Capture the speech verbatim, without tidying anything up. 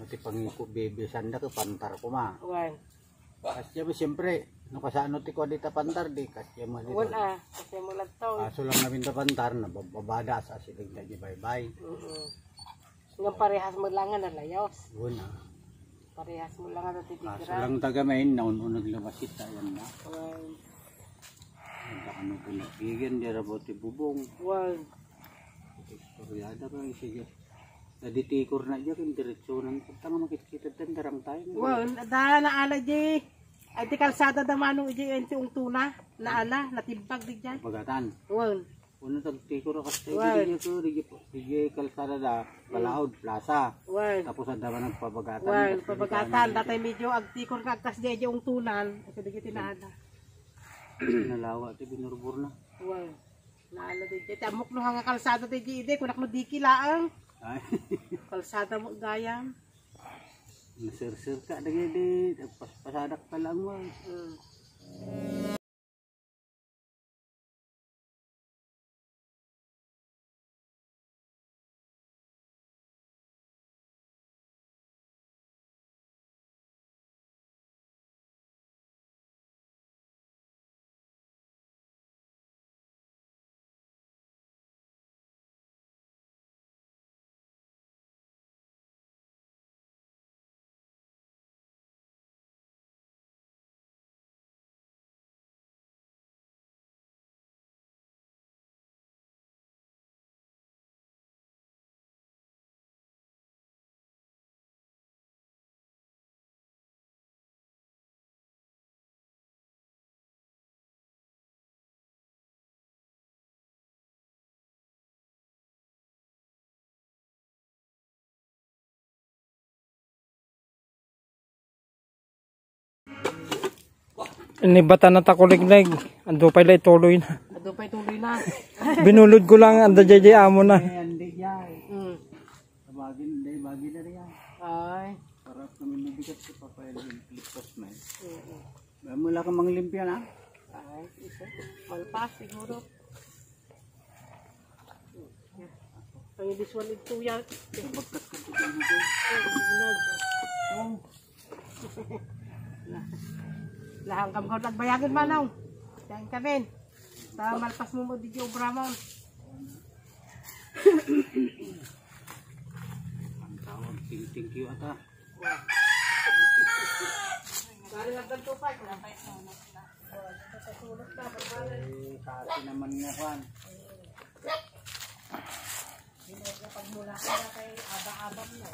Ti pangiko, bibisanda ket pantar koma. Wen. Kasdiay met, siyempre, no kasano ti kua dita pantar, di kasdiay met dita. Wen, a, kasdiay met latta. Kaso lang ngamin ta pantar, nabababada, sa siling ta di baybay. Mm-mm. Nga parehas met lang nga nalayos. Wen, a. Parehas met lang nga. Kaso natitigran lang taga main, naun-uneg labasit, ayan na. Wen. Ano po nagbigan, di ra ba ti bubong? Wen. Istoryada ka, sige. Dagiti tikor na diak, indiretso na. Kanta nga makitkita den, darang tayo. Wen, adda naala di. Ay, ti kalsada da Manong idi, ay, ti ungtona. Naala, natimbag di dyan. Pabagatan. Wen. Uno tagtikor a kas tayo, wen, di dyan to, di dyan, di dyan kalsada da, palaod, plaza. Wen. Tapos adda man nagpabagatan, wen, kas pabagatan, dagiti datay medyo agtikor nga agkas di, di ungtonan. Kasi di dyan tinaala. Nalawa ti binurbur na. Wen. Naala di, ti ammok no nga kalsada di, di, kunak no diki laeng. Ay. Kalsada mo gayam. Naserser ka, dagiti, pas-, pasadak ka lang mo. Mm. Inibatan na ta kuliklig. Adu pay la ituloy na. Adu pay tuloy na. Binulod ko lang, adda jay jay amo na. Ay, andi jay. Mm. Bagin, day, bagin na riyan. Ay. Para kami nabigat sa papel, ligtas na eh. Mm-mm. Mula ka manglimpia na? Ay, isa. Malpas siguro. Ang iliswan ito yan. Bagkat ka ito dito. Ay, nag- Oh. Lahang kam ko nagbayagan, Manong. Diyan kami. Ta malpas mo mo di obra mo. Ang tawag, ting-, thank you ata. Bali, nagdagtupay. Eh, sa atin naman nga, kwan. Pagmula ka na kay aba-abang mo.